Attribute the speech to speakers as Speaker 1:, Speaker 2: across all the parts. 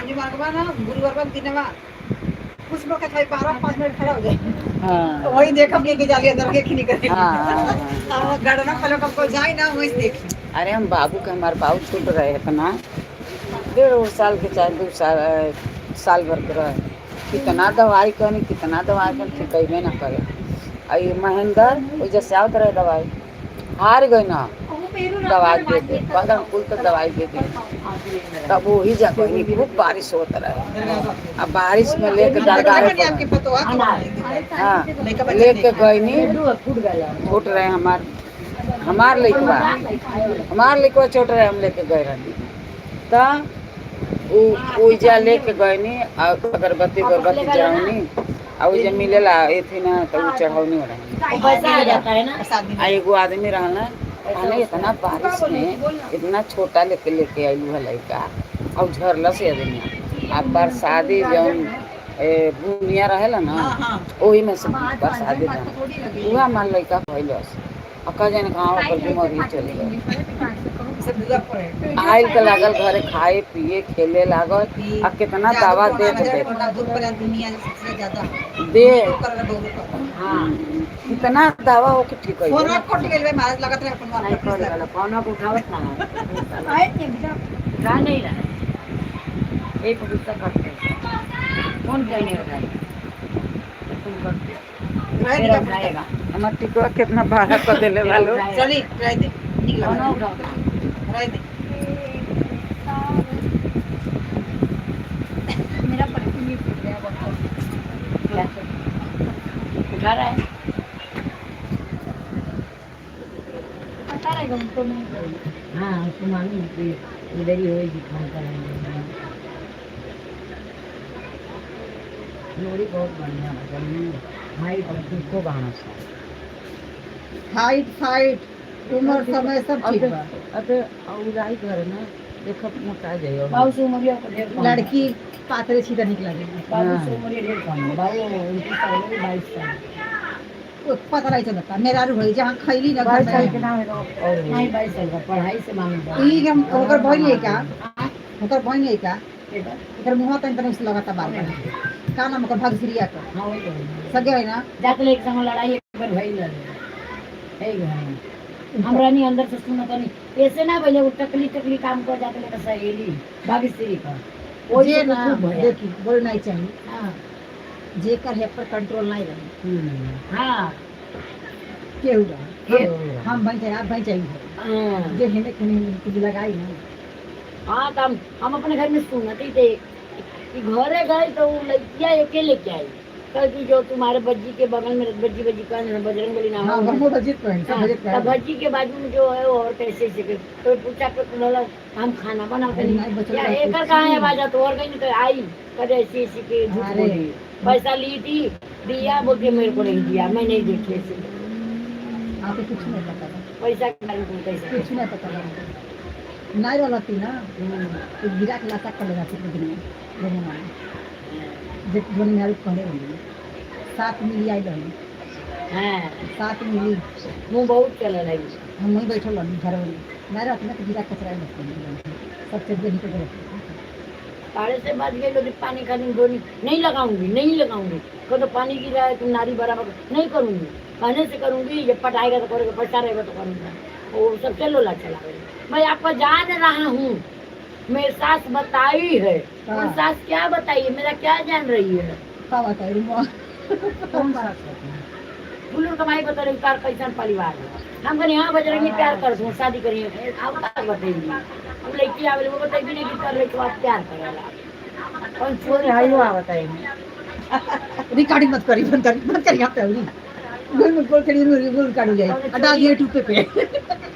Speaker 1: संजू मार्ग ना गुरुवार बा दिनवा कुछ लोग के खाली 12-5 मिनट खड़ा हो जाए।
Speaker 2: हाँ।
Speaker 1: वही देखम के जाली अंदर के खिनी करे।
Speaker 2: हाँ, हाँ।
Speaker 1: हाँ, गार्डन खोलो कब को जाए ना, वही देखी।
Speaker 2: अरे हम बाबू के, हमारे बाबू छोट रहे इतना 1.5 साल के, चाहे 2 साल, साल भर के रहे, कितना दवाई करी, कितना दवाई करी, ठीक ना करे। आ ये महेंद्र वजह से आवत रहे दवाई, हार गई ना दवाई दे दे, कहलन कुल तो दवाई दे दे, तब वही जा गई। खूब बारिश होत रहे। अब बारिश में लेके दरगाह
Speaker 1: नहीं आपके
Speaker 2: पर
Speaker 1: पतो आ।
Speaker 2: हाँ, लेके गईनी। छोट रहे हमार हमार लइकवा, हमार लइकवा छोट रहे, हम लेके गए रहनी। त उ ओइजा लेके गईनी आ अगरबत्ती अगरबत्ती जरौनी आ उ जे मिलेला एथी ना, त उ चढ़ौनी रहे।
Speaker 3: पैसा आ जाता है ना।
Speaker 2: आ एगो आदमी रहना, कहले इतना बारिश में इतना छोटा लेके लेके आइलू है लइका और झरला से आदमी आ बरसादी जौन ए बुनिया रहेला ना, ओही में से बरसादी बन उहा मान लइका भइलस आ कह जाने कहाँ ओकर बीमारी चल गई।
Speaker 1: सब दुआ पर
Speaker 2: आइल के लागल घरे खाए पिए खेले लागल। आ कितना दवा दे दे।
Speaker 1: दुनिया सबसे ज्यादा
Speaker 2: दे।
Speaker 1: कर बहुत।
Speaker 2: हाँ, कितना दवा हो के ठीक है।
Speaker 1: फोन कट गेल बे महाराज, लगत रहे अपन।
Speaker 3: नहीं कर वाला फोन को उठावत ना है, उठा नहीं रहा है। एक गुस्सा करते हैं, फोन क्यों नहीं उठाए? तुम करते मेरा उठाएगा।
Speaker 2: हमार टिकवा कितना भाड़ा कर देले बालो।
Speaker 1: चली रह दे, निक
Speaker 3: फोन
Speaker 1: लगा।
Speaker 3: उठाओ।
Speaker 1: रह दे।
Speaker 4: मेरा परफ्यूम ही फूट गया बहुत।
Speaker 3: क्या उठा रहा है?
Speaker 4: पता रहेगा उनको, नहीं?
Speaker 3: हाँ, उसको मालूम है कि इधर ही होएगी, फोन करेंगे। लोरी बहुत बढ़िया है जमीन हाइट।
Speaker 2: अब दुखो बाणा सा।
Speaker 1: हाइट फाइट उम्र समय सब ठीक बा।
Speaker 2: अबे औराई घर ना देखब मोटा जाइयो।
Speaker 3: बाबू से उमरिया को ढेर कम है।
Speaker 1: लड़की पातरे छी त निक लागे।
Speaker 3: बाबू से उमरिया ढेर कम है। बाबू 29 साल हो, 22 साल।
Speaker 1: पता नहीं चलता मेहरारू भई जहाँ खैली ना घर
Speaker 2: 22 साल के
Speaker 1: में।
Speaker 2: ना है तो और
Speaker 3: नहीं, 22 साल का पढ़ाई से मालूम पड़ा।
Speaker 1: ई हम ओकर बहिन है का, ओकर बहिन है का, ओकर मुँह तन तन से लगाता बार बार। का नाम ओकर? भगसिरिया का।
Speaker 3: हाँ, वही तो है।
Speaker 1: सगे है ना।
Speaker 3: जाके एक संग लड़ाई एक बार भइल रहे है घर में। हमरा नहीं अंदर से सुनत नहीं ऐसे ना भइले, वो टकली टकली काम कर जाके लेकर सहेली भाग्यश्री का ओही
Speaker 1: जे
Speaker 3: से तो
Speaker 1: ना
Speaker 3: खूब भया।
Speaker 1: देखी बोल नहीं चाहिए।
Speaker 3: हाँ।
Speaker 1: जेकर है पर कंट्रोल नहीं रहे।
Speaker 3: हाँ।
Speaker 1: केहू रहे, हम भाई चाहे आप भाई चाहिए।
Speaker 3: हाँ।
Speaker 1: जे हेने खुने कुछ लगाई ना।
Speaker 3: हाँ, तो हम अपने घर में सुनते ही थे कि घरे गए तो वो लड़कियाँ एके लेके आई, कल की जो तुम्हारे बज्जी के बगल में बज्जी बज्जी का बजरंग बली नाम
Speaker 1: हाँ।
Speaker 3: है।
Speaker 1: हम बजित पहन सब
Speaker 3: हाँ,
Speaker 1: बजित
Speaker 3: तो
Speaker 1: पहन।
Speaker 3: भज्जी के बाजू में जो है वो और कैसे ऐसे तो पूछा पे बोला हम खाना बनाते
Speaker 1: नहीं,
Speaker 3: नहीं
Speaker 1: बचल
Speaker 3: या
Speaker 1: बात
Speaker 3: एकर
Speaker 1: कुछ
Speaker 3: कहाँ है
Speaker 1: नहीं।
Speaker 3: बाजा तो और कहीं तो आई कभी ऐसी ऐसी के झूठ
Speaker 1: अरे।
Speaker 3: बोली, पैसा ली थी दिया, बोलती मेरे को नहीं दिया, मैं नहीं देखी ऐसे।
Speaker 1: आपको कुछ नहीं पता था।
Speaker 3: पैसा के बारे में तुम कैसे
Speaker 1: कुछ नहीं पता लगा नहीं रहती ना तो गिरा के लाता कर लेगा फिर दिन में दोनों में जे जोन मेरे कहले रही 7 मिली आई रही।
Speaker 3: हाँ।
Speaker 1: 7 मिली।
Speaker 3: मुँह बहुत चल रही।
Speaker 1: हम वहीं बैठल रहनी घर में, नहीं रहती ना तो गिरा कचरा लगती सब चीज निकल गए।
Speaker 3: ताले से बच गए लोग, पानी खाने धोनी नहीं लगाऊंगी, नहीं लगाऊंगी। को तो पानी गिरा है तुम नारी बराबर नहीं करूंगी, कहने से करूंगी, जब पटाएगा तो करेगा, पैसा रहेगा तो करूंगा। वो सब चलो ला चला गए। मैं आपको जान रहा हूँ, मेरी सास बताई है।
Speaker 1: हाँ।
Speaker 3: और सास क्या बताई है, मेरा क्या जान रही है?
Speaker 1: का बताई रुमा?
Speaker 2: कौन सास होती है?
Speaker 3: बुलुर कमाई बता रही कार कैसन परिवार है। हम कहीं हाँ बजरंगी प्यार कर दूँ, शादी करिए, आप का बताइए? अब लड़की आवे वो बताइए नहीं कि कर लड़की आप प्यार करेला कौन चोरी
Speaker 2: हायो
Speaker 3: करेला?
Speaker 2: आवत है।
Speaker 1: रिकॉर्डिंग मत करी, बंद करी, बंद करी। यहाँ पे अभी गोल में गोल करी, गोल काटू जाए और डाल यूट्यूब पे पे।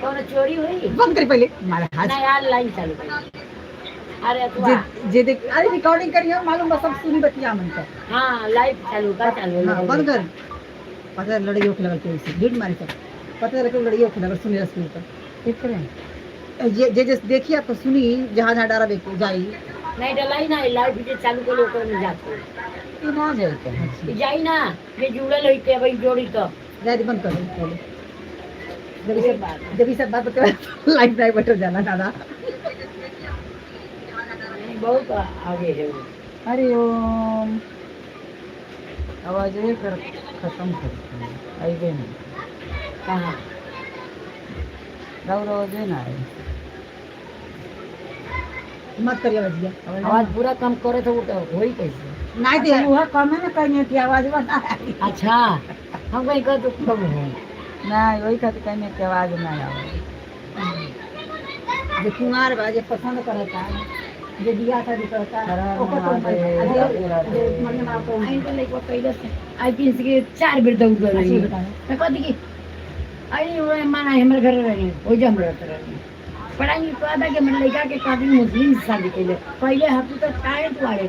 Speaker 3: कौन चोरी हुई?
Speaker 1: बंद करी पहले मारा हाथ।
Speaker 3: नया लाइन चालू करी, अरे तू
Speaker 1: जे जे देख, अरे रिकॉर्डिंग करी हम मालूम बस सब सुनी बतिया मन का।
Speaker 3: हाँ, लाइव चालू कर, चालू।
Speaker 1: हाँ, बंद कर। पता लड़ाई होके लगल के से झूठ मारी सब पता लगे लड़ाई होके लगल सुनी रस के।
Speaker 2: ठीक है।
Speaker 1: जे जे जे देखिए आपको सुनी जहाँ जहाँ डारा बेको जाई।
Speaker 3: नहीं डलाई ना, लाइव जे चालू कर ओकर में जाते।
Speaker 2: ई ना जाई कहीं।
Speaker 3: ई जाई ना, जे जुड़ल होइते भाई जोड़ी तो।
Speaker 1: जाए दे, बंद कर दो पहले। जब
Speaker 3: वही
Speaker 1: ये सब
Speaker 3: बात है।
Speaker 1: जब ये सब बात बताए लाइव नहीं बैठो जाना दादा।
Speaker 3: नहीं, बहुत आगे है वो।
Speaker 2: हरिओम। आवाज कर खत्म कर अबे नहीं।
Speaker 3: कहाँ?
Speaker 2: राउर आवाज ना आए।
Speaker 1: मत करिए भजिया।
Speaker 3: आवाज पूरा कम करे तो वो तो होई कैसे?
Speaker 1: नहीं दे।
Speaker 2: वह कम है ना कहीं की आवाज बना।
Speaker 3: अच्छा, हम कहीं कह तो कम हो।
Speaker 2: ना वही खातिर कहीं की आवाज ना आवे।
Speaker 1: जे कुंवार बा, जे पसंद करता, जे बियाह शादी करता,
Speaker 2: हर हर
Speaker 1: ओकर तो
Speaker 2: महादेव,
Speaker 1: जे
Speaker 2: राधे
Speaker 1: जे
Speaker 2: राधे।
Speaker 1: मरने मार को
Speaker 3: आई तो लइका कैलस आई तीन से चार बेर दौड़ गए
Speaker 1: अच्छी
Speaker 3: रही।
Speaker 1: बताओ।
Speaker 3: तो कहती कि आई वो माना हमारे घर रही हो जा, हम रहते रही पढ़ाई कहता कि हमारे लड़का के काफी मुस्लिम से शादी कैले पहले हफ्ते तक काहे तू आगे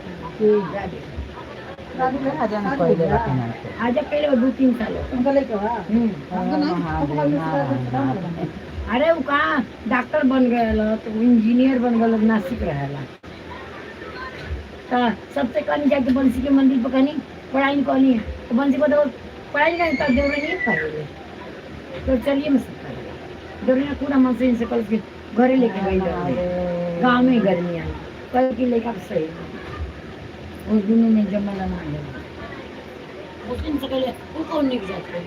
Speaker 3: शादी
Speaker 2: ना जाने पहले रखना के।
Speaker 3: आज पहले 2-3 साल हो।
Speaker 1: उनका लइका बा।
Speaker 3: हम्म।
Speaker 1: हमको नहीं, हमको
Speaker 2: महादेव,
Speaker 1: खाली
Speaker 2: नारायण।
Speaker 3: अरे वो कहाँ डॉक्टर बन गए तो इंजीनियर बन गए, नासिक रहेला। तो सबसे कहनी जाके बंसी के मंदिर पर कहनी पढ़ाई कहनी तो बंसी को तो पढ़ाई नहीं तो देवरे नहीं पढ़े तो चलिए मैं सब पढ़े देवरे पूरा मन से इनसे कल के घरे लेके गई गाँव में गर्मी आई कल की लेकर सही वो दोनों में जमा ना है। मुस्लिम से कहले वो कौन नहीं जाते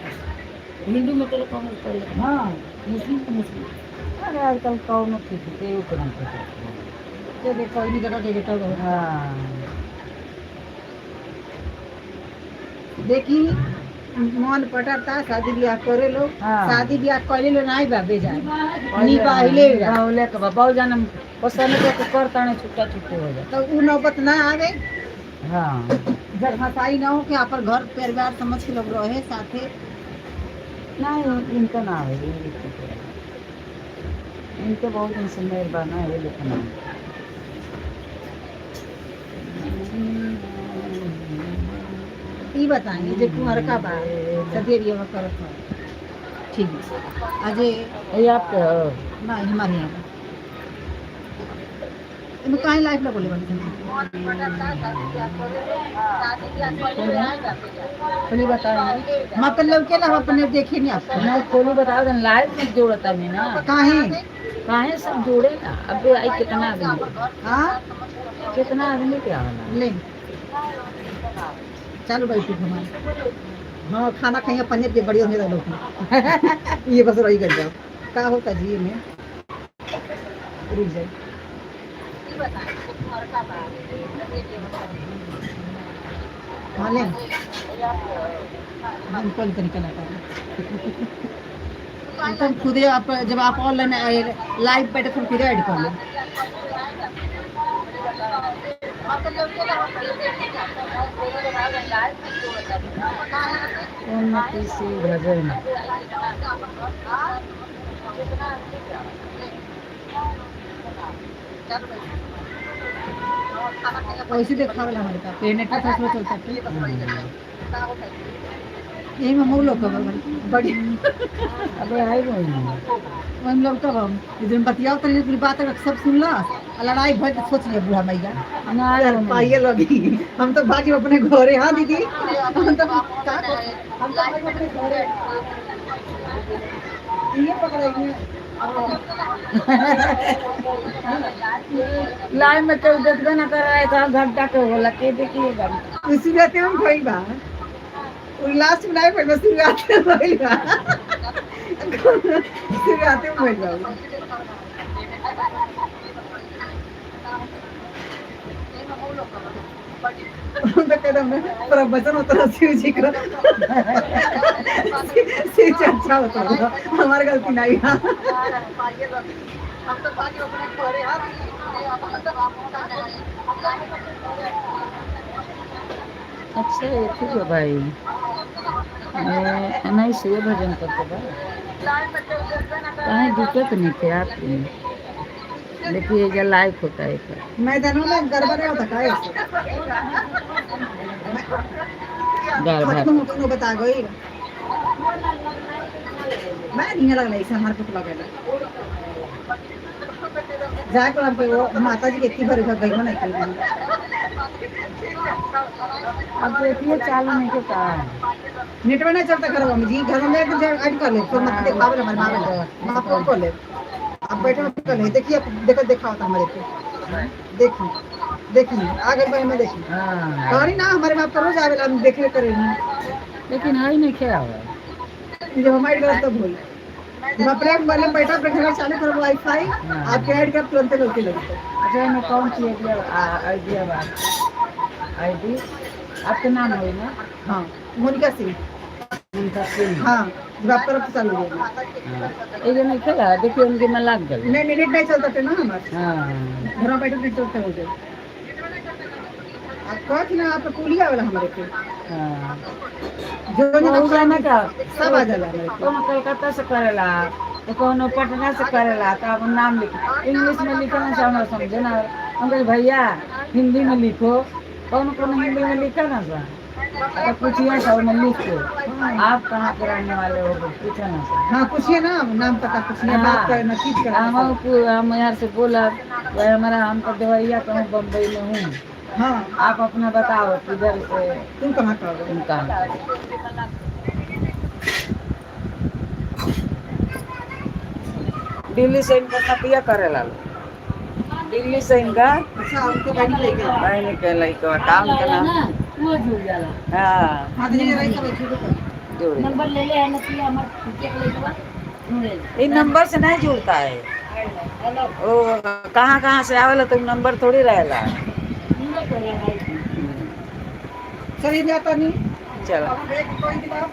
Speaker 3: हिंदू में तो कौन पढ़े।
Speaker 2: हाँ।
Speaker 3: मुस्लिम तो मुस्लिम।
Speaker 2: अरे आजकल कौन ठीक है कौन ठीक।
Speaker 1: जे देखो नहीं जगह के बेटा हो।
Speaker 2: हाँ।
Speaker 1: देखी मन पटरता शादी ब्याह करे लो।
Speaker 2: हाँ।
Speaker 1: शादी ब्याह करे लो नहीं बा बेजान निबाहिले बा।
Speaker 2: बाहुले के बा बहु जाने पसंद के कर ताने छुट्टा छुट्टी हो जाए।
Speaker 1: तो उ नौबत ना आवे।
Speaker 2: हाँ।
Speaker 1: जब हंसाई ना हो कि आपन घर परिवार समझ के लोग रहे साथे।
Speaker 2: नहीं इनका ना है इनके बहुत दिन से मेहरबाना है लिखना।
Speaker 1: ई बताएंगे जे कुंवरका बा सदिया बियाह करत हो ठीक है अजय।
Speaker 2: ये आपके हो?
Speaker 1: ना हमारे यहाँ बा। एमे काहे लाइफ ना बोले बनी?
Speaker 2: खोली बताओ।
Speaker 1: मतलब के ना हम अपने देखिए नहीं आपको।
Speaker 2: नहीं खोली बताओ तो लाइव में जोड़ता नहीं ना।
Speaker 1: काहे?
Speaker 2: काहे सब जोड़े ना अब आई कितना आदमी।
Speaker 1: हाँ।
Speaker 2: कितना आदमी क्या होना।
Speaker 1: ले चालू भाई तू हमारे हाँ खाना खाइए पनीर के बढ़िया मेरा लोग ये बस रही कर जाओ का होता जी में रुक जाए। हाँ ले हम कौन तरीका ना कर तुम खुदे आप जब आप ऑनलाइन लाइव बैठे तुम खुदे ऐड कर लो।
Speaker 2: उन्नति सी भजन।
Speaker 1: वैसे देखावेला हमारे पास पे नेट पर फसलो चलता है। यही में हम लोग का बड़ी
Speaker 2: अबे आई वही।
Speaker 1: हम लोग तब हम इस दिन बतियाओ तो पूरी बात सब सुनला आ लड़ाई भइल तो सोच लिया बूढ़ा मैया
Speaker 2: ना
Speaker 1: यार पाइए लगी हम तो भागी अपने घरे। हाँ दीदी हम तो का हम तो भागी अपने घरे ये पकड़ेंगे।
Speaker 2: लाइव में तो देखबे ना कर रहा है घंटा के होला के देखिए घंटा।
Speaker 1: उसी बात में भइल बा उ लास्ट में नहीं भइल बा शुरुआत में भइल बा शुरुआत में भइल बा उ। तो कदम में प्रवचन होता है शिव जी का शिव चर्चा होता है हमारी गलती नहीं है।
Speaker 2: अच्छा ये ठीक है भाई ये नहीं शिव भजन करते बा कहीं दिक्कत नहीं थे आपकी। देखिए ये लाइक होता है एक।
Speaker 1: मैदानों में गड़बड़ होता का ऐसे
Speaker 2: दाल भात।
Speaker 1: खत्म हो बता गई मैं नहीं लगला ऐसे हमारे पुतला गया जाके हम पे वो माता जी के इतनी भर गई नहीं करी।
Speaker 2: अब देखिए चालू नहीं के कहा है।
Speaker 1: नेटवर्क नहीं चलता घर में जी घर में एकदम ऐड कर ले तो मत दिखावे हमारे माँ माँ फोन कर ले आप बैठे कर ले देखिए आप देखो देखा होता हमारे पे देखिए। देखी आ गई बहन में देखी।
Speaker 2: हाँ।
Speaker 1: कहनी ना हमारे बाप तो रोज आवेला, हम देखले करेनी।
Speaker 2: लेकिन है नहीं क्या हुआ।
Speaker 1: जब हम ऐड करब तब होई। हम अपने मोबाइल में बैठा अपने घर चालू करब वाईफाई, आपके ऐड कर तुरंत लौके लगी।
Speaker 2: अच्छा, मैं कौन सी आइडिया आइडिया बात आईडी आपके नाम हुई ना?
Speaker 1: हाँ, मोनिका सिंह।
Speaker 2: उनका सिंह।
Speaker 1: हाँ, जब आप करब तो चालू हो जाएगी।
Speaker 2: हाँ। ये जो नहीं खेला देखिए उनके में लाग गई।
Speaker 1: नहीं नहीं, नेट नहीं चलता थे ना हमारे।
Speaker 2: हाँ।
Speaker 1: घर में बैठे नेट चलते हो जाए। आप कहो कि ना आप कुली आवेला हमारे के।
Speaker 2: हाँ।
Speaker 1: जो
Speaker 2: वो जाने का
Speaker 1: सब आ जाला हमारे के।
Speaker 2: कोनो कलकत्ता से करेला तो कोनो पटना से करेला, तो अब नाम लिख इंग्लिश में लिखना से हमरा समझे ना। हम कहे भैया हिंदी में लिखो, कौन कौन हिंदी में लिखा ना सर, तो पूछिए सर में लिख के आप कहाँ के रहने वाले हो, पूछा ना सर।
Speaker 1: हाँ, पूछिए ना, नाम पता पूछिए।
Speaker 2: हाँ।
Speaker 1: बात करना चीज करना।
Speaker 2: हम यहाँ से बोला भाई हमारा, हम तो देवरिया का हूँ, बम्बई में हूँ।
Speaker 1: हाँ।
Speaker 2: आप अपना बताओ किधर से।
Speaker 1: तुम कहाँ का हो?
Speaker 2: तुम कहाँ के? दिल्ली से इनका नतिया करेला लोग। दिल्ली से इनका
Speaker 1: अच्छा, उनको बहन लेके आओ।
Speaker 2: बहन के लइका काम के
Speaker 3: ना
Speaker 2: ना।
Speaker 3: वो जुड़ जाला।
Speaker 2: हाँ।
Speaker 1: हाँ, धीरे धीरे सब बैठे हो।
Speaker 2: जुड़ गया।
Speaker 3: नंबर ले ले है नतिया हमार के लइकवा जुड़े।
Speaker 2: ये नंबर से नहीं जुड़ता है।
Speaker 3: हेलो।
Speaker 2: वो कहाँ कहाँ से आवेला तो नंबर थोड़ी रहेला।
Speaker 3: जुड़े करे भाई।
Speaker 1: चलिए जाता नहीं।
Speaker 2: चलो।
Speaker 1: अब एक कोई दिमाग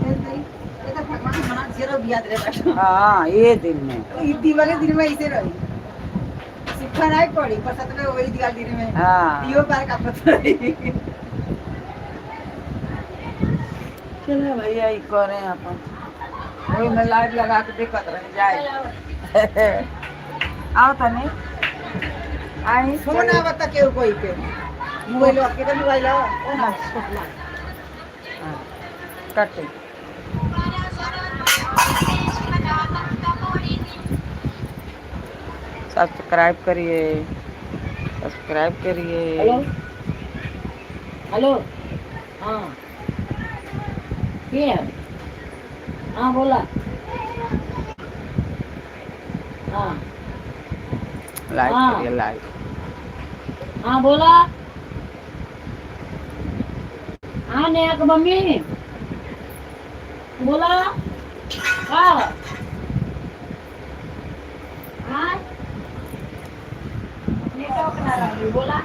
Speaker 1: नहीं, ये तो भगवान हमारा जीरो बिया दे रहा।
Speaker 2: हाँ, ये दिन में।
Speaker 1: है दिवाली दिन में ऐसे रही सिखा नहीं पड़ी पर सच में वही दिवाली दिन में।
Speaker 2: हाँ।
Speaker 1: दियो पार का पता नहीं।
Speaker 2: चलो भैया, ये करें अपन वही में लाइट लगा के देखत रह जाए। आओ तनी आई।
Speaker 1: फोन आवता केहू कोई के मोबाइल आपके का मोबाइल है।
Speaker 2: हाँ, कट। सब्सक्राइब करिए, सब्सक्राइब करिए।
Speaker 3: हेलो हेलो, हाँ ये है, हाँ बोला, हाँ।
Speaker 2: लाइक
Speaker 3: हाँ।
Speaker 2: करिए, लाइक।
Speaker 3: हाँ बोला, हाँ नेहा के मम्मी बोला, हाँ हाँ नेटवर्क ना रही, बोला।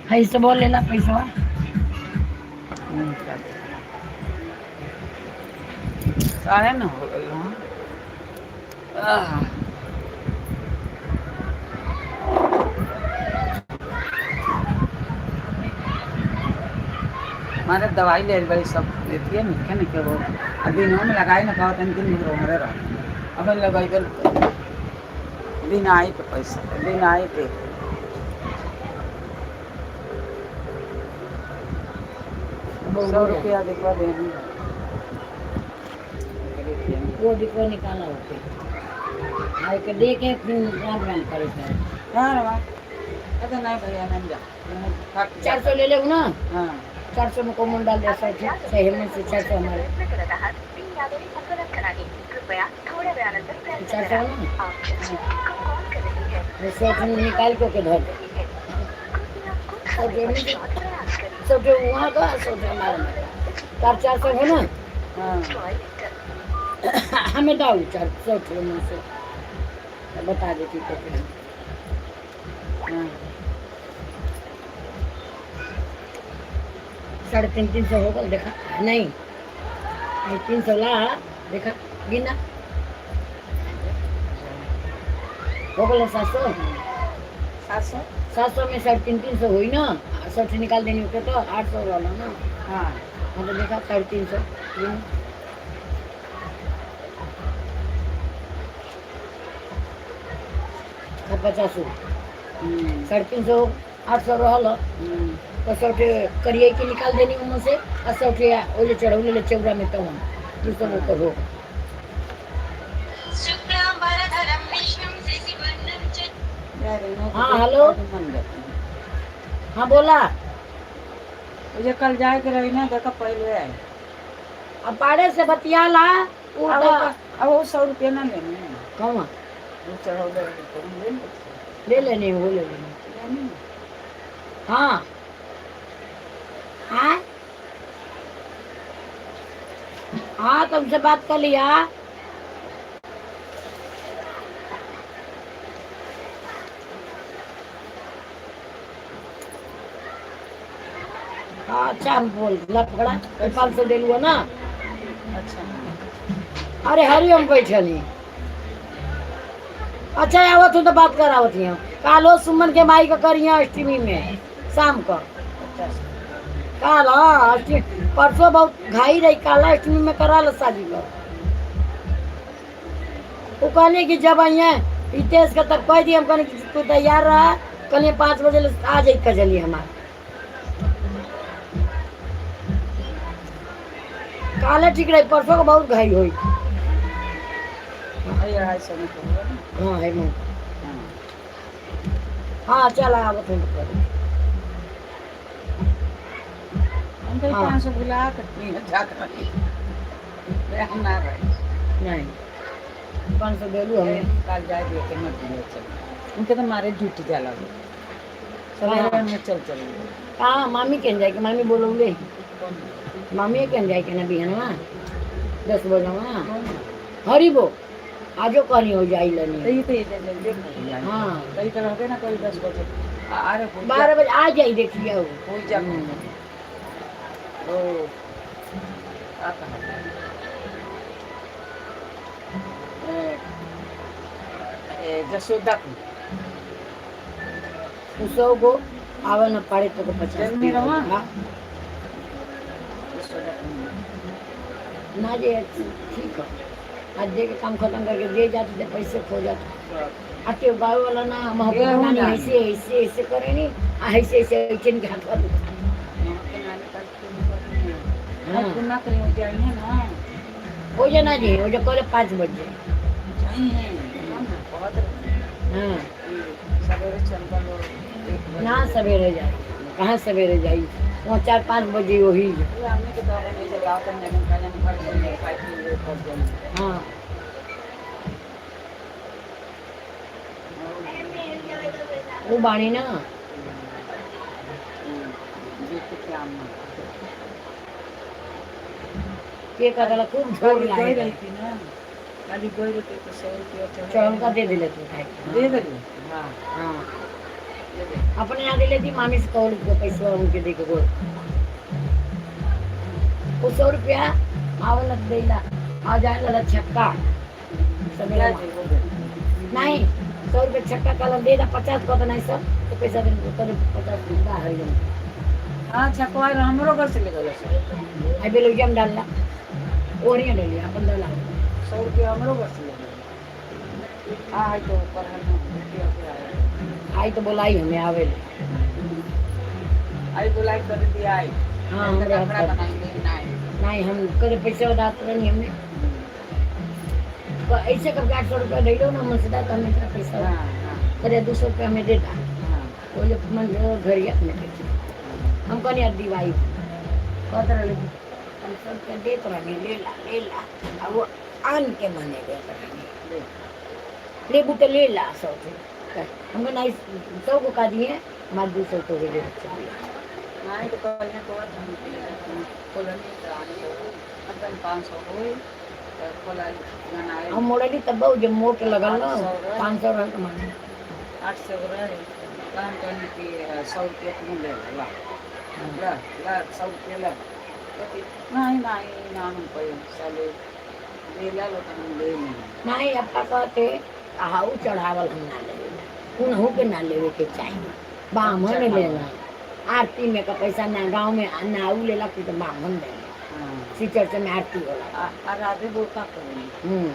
Speaker 3: पैसे बोल लेला पैसा।
Speaker 2: 9:30 हो गई। हाँ। आह। मारे दवाई ले बड़ी सब लेती है निके निके वो अभी दिनों में लगाई ना खाओ दिन भर उमरे रहो। अब लगाई कर दिन आई पे पैसा दिन आई पे 100 रुपया दिखवा देनी।
Speaker 3: वो दिखो निकाला होते आई के दे के फिर राम राम करे थे।
Speaker 2: हाँ रे, अरे नहीं भैया, नहीं जा, थक गया।
Speaker 3: 400 ले ले ना।
Speaker 2: हाँ।
Speaker 3: 400 में कॉमन डाल दे, 100 से हेमंत से 400 हमारे 400 ना, वो 100 निकाल के धर दे। 100 ठे वहाँ का, 100 ठे हमारा, 400 हो ना।
Speaker 2: हाँ।
Speaker 3: हमें दाऊ 400 ठे में से तो बता देती तो फिर।
Speaker 2: हाँ।
Speaker 3: 350 300 हो गल, देखा नहीं, ये 300 ला, देखा गिना हो गल 700।
Speaker 2: 700।
Speaker 3: 700 में 350 300 हुई ना, 100 निकाल देनी होते तो 800 वाला ना।
Speaker 2: हाँ।
Speaker 3: हाँ तो देखा 350 गिना। हाँ, 50। 350 800 रहल। तो 100 ठे करिए के निकाल देनी उनमें से और 100 ठे ओले चढ़ौले ले चौरा में, तो हम दूसरा ओकर हो।
Speaker 4: शुक्लाम्बरधरं विष्णुं शशिवर्णं च
Speaker 3: हाँ, हेलो। हाँ बोला।
Speaker 2: मुझे कल जाए के रही ना, देखा पहले आए।
Speaker 3: अब पाड़े से बतिया ला। उ
Speaker 2: अब
Speaker 3: तो
Speaker 2: अब वो 100 रुपया ना लेने।
Speaker 3: कौन?
Speaker 2: वो चढ़ौले रहे तो हम ले लेते।
Speaker 3: ले लेने, वो ले लेने।
Speaker 2: लेने।
Speaker 3: हाँ हाँ हाँ, तुमसे बात कर लिया। हाँ, अच्छा, हम बोल ला पकड़ा, 500 दे लुआ ना।
Speaker 2: अच्छा।
Speaker 3: अरे हरिओम, बैठली। अच्छा, आवत हूँ तो बात करावत हूँ। कालो सुमन के माई का करिया अष्टमी में शाम को।
Speaker 2: 50।
Speaker 3: काल, हाँ, अष्टमी परसों बहुत घाई रही। काला अष्टमी में करा लो शादी को। वो कहले कि जब आई है रितेश का तब कह दिए। हम कहने कि तू तैयार रहा, कल 5 बजे आ जाई कजली हमार। काले ठीक रही, परसों को बहुत घाई हुई।
Speaker 2: अरे 250 में तो हुआ ना।
Speaker 3: हाँ, है मुँह।
Speaker 2: हाँ।
Speaker 3: हाँ, चल आवत हूँ तो करी।
Speaker 2: हम तो
Speaker 3: हाँ।
Speaker 2: 500 भुला कर 3000 रही, हम ना रही।
Speaker 3: नहीं, 500 देलू हमें।
Speaker 2: कल जाए दिए के मत दिए, चल उनके तो मारे ड्यूटी जाला हो सवेरे।
Speaker 3: हाँ।
Speaker 2: में चल चल।
Speaker 3: कहाँ मामी के जाए के? मामी बोलौले।
Speaker 2: कौन?
Speaker 3: मामी के जाए के ना बिहनवा 10 बजे।
Speaker 2: कौन?
Speaker 3: हरी बो आजो कहनी हो जाई लनी।
Speaker 2: तो ये तो ये जल्दी हो जाए।
Speaker 3: हाँ।
Speaker 2: कहीं तो रहबे ना कहीं 10 बजे अरे हो जा।
Speaker 3: 12 बजे आ जाई, देखिए हो।
Speaker 2: हो जा। ओ आ कहा ए, ए, जसोदा को।
Speaker 3: 100 गो आवे न पाड़े तो को 50।
Speaker 2: जल्दी रवा।
Speaker 3: हाँ।
Speaker 2: जसोदा को।
Speaker 3: ना जे ठीक है, आज दे के काम खत्म करके दे जाते थे, पैसे खो जाते। आते गाँव वाला ना हम
Speaker 2: गेहूं
Speaker 3: नानी
Speaker 2: ना।
Speaker 3: ऐसे ऐसे ऐसे करे नी, आ ऐसे ऐसे ऐसे के हाथ वाले।
Speaker 2: हाँ। ना कहीं हो जाइए ना।
Speaker 3: हो जाना जी, हो जा कल 5 बजे।
Speaker 2: जाइए बहुत।
Speaker 3: हाँ।
Speaker 2: सवेरे चल लो 1 बजे।
Speaker 3: ना सवेरे जाए, कहाँ सवेरे जाई? वहाँ 4-5 बजे वही।
Speaker 2: हमने के द्वारा में जब आओ तो जगन का जन घर चल खाई पी ले कर जन।
Speaker 3: हाँ। वो बाणी ना।
Speaker 2: देखते क्या हम
Speaker 3: के करला खूब झोर
Speaker 2: गई
Speaker 3: लागे।
Speaker 2: रही थी ना, खाली गई रहती तो 100 रुपया
Speaker 3: चढ़ का दे दिले तू खाए के।
Speaker 2: दे दे, हाँ।
Speaker 3: हाँ।
Speaker 2: दे दे।
Speaker 3: अपने यहाँ दे थी, मामी से कहो को पैसा उनके दे के गोल। वो 100 रुपया आवल देला आ जाए लला छक्का सवेरे।
Speaker 2: जा जी, हो गए।
Speaker 3: नहीं, 100 रुपये छक्का कल दे दा, 50 को तो नहीं सब तो पैसा दे तो 50 रुपया हरिजन।
Speaker 2: हाँ, छकवा हमरो घर से ले गए सर।
Speaker 3: आई बेलौजिया में डालला, ओरिया डालिया अपन डाला।
Speaker 2: 100 रुपया हमरो घर से ले गए। हाँ, है तो ऊपर हम रुपया के आया।
Speaker 3: आई तो बोलाई हमें आवे ले।
Speaker 2: आई बुलाई कर दिया आई।
Speaker 3: हाँ,
Speaker 2: तो
Speaker 3: हमरे
Speaker 2: कपड़ा
Speaker 3: हाथ पर।
Speaker 2: बनाएंगे ना।
Speaker 3: नहीं, हम करे पैसे बताते नहीं हमने तो ऐसे कब 800 रुपया दे दो ना मनसदा तो हमें इतना पैसा
Speaker 2: हाँ हाँ
Speaker 3: करे, 200 रुपया हमें देता।
Speaker 2: हाँ।
Speaker 3: वो जब मन घर गया अपने पैसे हम कहने यार दिवाई कहते रहे, हम 100 रुपया देत रहनी, ले ला ले ला, और वो आन के मने देत रहनी।
Speaker 2: ले।
Speaker 3: लेबू तो ले ला 100 से हमको नहीं, 100 को का दिए, हमारे 200 तो ले चलिए।
Speaker 2: नहीं तो कल को हम खोलनी तो आने अपन 500 होई तो खोला बनाए।
Speaker 3: हम मोड़ली तब जब मोट लगल ना 500 रह के माने।
Speaker 2: 800 रहे काम करने की 100 रुपया तुम ले ला ला ला, 100 रुपया ला। कहती, नहीं नहीं ना, हम पैसा ले ले ला लो तो हम ले लेंगे।
Speaker 3: नहीं, अपना कहते हाउ चढ़ावल हम ना लेवे, उनहु के ना लेवे के चाहिए। बामन लेना आरती में का पैसा ना गांव में ना ऊ लेला कि तो बामन लेला।
Speaker 2: हाँ।
Speaker 3: श्री चर्च में आरती होला।
Speaker 2: आ राधे बोल का करेंगे।
Speaker 3: हम्म,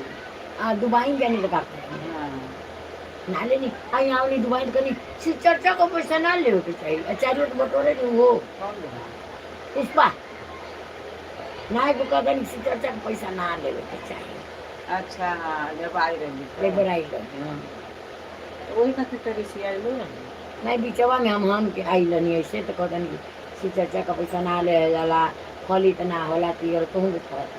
Speaker 3: आ दुबई जाने लगा।
Speaker 2: हाँ।
Speaker 3: ना लेनी आई आवनी दुबई तो कनी श्री चर्चा को पैसा ना लेवे के चाहिए। आचार्य तो बटोरे नहीं वो।
Speaker 2: कौन देगा?
Speaker 3: पुष्पा ना को कहता नहीं श्री चर्चा का पैसा ना लेवे के चाहिए।
Speaker 2: अच्छा हाँ, जब आई रही।
Speaker 3: लेबर आई रही, हाँ।
Speaker 2: तो वही खातिर तेरी सी आई लो।
Speaker 3: नहीं, बिचवा में हम के आई लनी ऐसे तो कहतन कि शिव चर्चा का पैसा ना ले जाला, फलित ना होला तीर तुम भी करत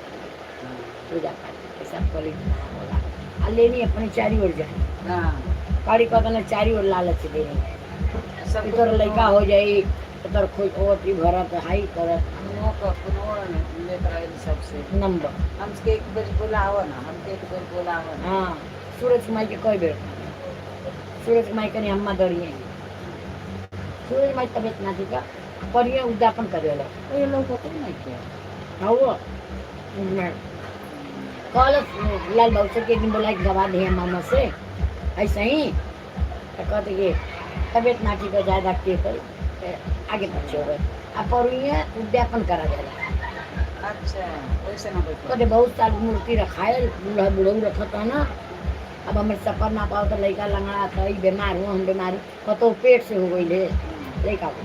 Speaker 3: पूजा पाठ के पैसा फलित ना होला। आ लेनी अपने चारी ओर जाए।
Speaker 2: हाँ।
Speaker 3: काड़ी कहता चारी ओर लालच देनी।
Speaker 2: सब
Speaker 3: तोर लड़का हो जाई तो तोर खोज ओटी भरत हाई करत।
Speaker 2: कुनो का कुनो लेकर आयल सबसे
Speaker 3: नंबर।
Speaker 2: हमके एक बेर बोलावो ना, हमके एक बेर बोलावो ना।
Speaker 3: हाँ, सूरज माई के कई बेर, सूरज माई कनी हम्मा दरिए, सूरज माई तबियत ना ठीक परिए उद्यापन करेला।
Speaker 2: ये लोग को नहीं किया।
Speaker 3: हाँ, वो मैं कल लाल बाबू से के एक दिन बोला कि गवा दे मामा से ऐसे ही, तो कहते कि तबियत ना ठीक हो ज़्यादा के कर आगे पीछे हो गए। अब परुए उद्यापन करा जाला।
Speaker 2: अच्छा, वैसे ना बैठो।
Speaker 3: कहते बहुत साल मूर्ति रखायल, बूढ़ा बूढ़ऊ रखत है ना। अब हमारे सफर ना पाओ तो लड़का लंगड़ा था, बीमार हुआ, हम बीमारी कतो पेट से हो गई है लड़का को।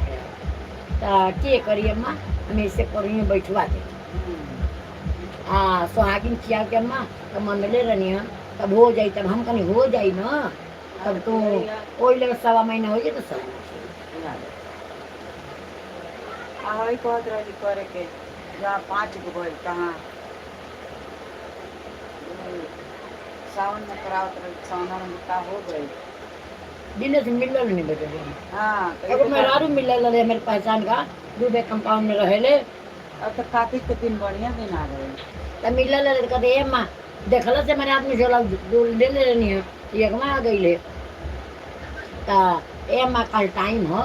Speaker 3: तो के करी अम्मा, हम ऐसे परुए बैठवा दे। हाँ, सोहागिन खिया के अम्मा तो मनले रहनी है, तब हो जाई, तब हम कहीं हो जाई ना, तब तो ओई लगे 1.25 महीना हो जाए तो सब।
Speaker 2: आ हई कहत रही करे के जहाँ 5 गो भइल तहाँ सावन में करावत रही, सावन में का हो गई।
Speaker 3: दिने से मिलल नहीं बचे।
Speaker 2: हाँ, तो
Speaker 3: एगो मेहरारू मिलल रहे मेरे पहचान का, दूबे कंपाउंड में रहेले।
Speaker 2: अब तो कार्तिक के दिन बढ़िया दिन आ गए।
Speaker 3: तो मिलल रहे तो कहते ए माँ देखल से मेरे आदमी झोला ले ले रहनी है, एकमा आ गई ले। तो ए माँ कल टाइम हो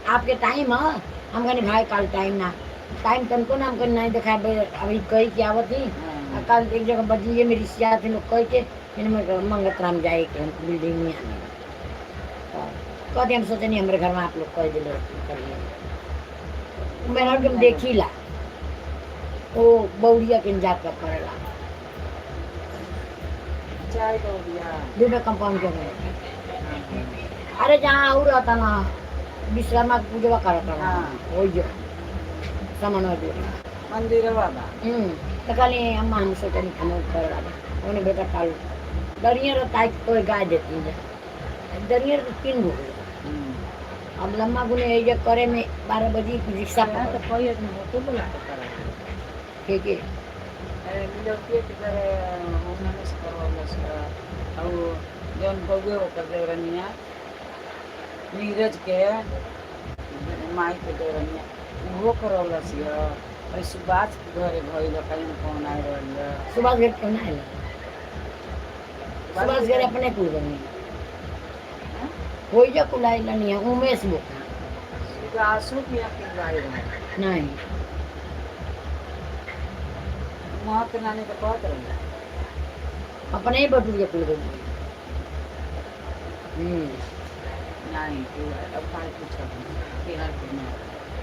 Speaker 3: आपके, टाइम हो? हम कहनी भाई कल टाइम ना, टाइम तनको ना, हम कहनी नहीं देखा अभी कही के आवत ही।
Speaker 2: हाँ।
Speaker 3: कल एक जगह बजी मेरी सिया थी लोग कह के मंगत राम जाए के हम बिल्डिंग में आने। तो कहते हम सोचे नहीं हमारे घर में आप लोग कह दिले करिए। मेरा हम देखी ला वो बौड़िया के इंतजार कर पड़ेला।
Speaker 2: चाय दो दिया।
Speaker 3: दूबे कंपाउंड के में। अरे जहाँ और रहता ना विश्रामा के पूजवा करता ना।
Speaker 2: हाँ।
Speaker 3: वही जो सामान दे।
Speaker 2: मंदिर बाबा।
Speaker 3: तो कहली अम्मा हम सोचे नहीं हम करवा दे। उन्हें बेटा कल दरिया रहता है कोई गाय देती है, दरिया तो 3 गो। अब लम्बा गुने ये करे में 12 बजे रिक्शा
Speaker 2: यहाँ तो
Speaker 3: पकड़।
Speaker 2: कोई आदमी होते बोला के करा।
Speaker 3: ठीक है।
Speaker 2: अरे मिलौतिए के करे उन्होंने से करवावलस और जौन बउए ओकर देवरनिया नीरज के माई के देवरनिया उहो करवलस य। और सुभाष के घरे भइल कहीं फोन आए रहल य।
Speaker 3: सुभाष घर क्यों ना आए? सुभाष घर अपने कुल बनी हो जा कुल आइल नहीं है उमेश बोका।
Speaker 2: सुभाषो के यहाँ के आए रहल।
Speaker 3: नहीं।
Speaker 2: वहाँ के नानी तो कहत रहे।
Speaker 3: अपने ही बटुर के कुल बनी।
Speaker 2: नहीं तू अब काहे पूछब के हर के ना।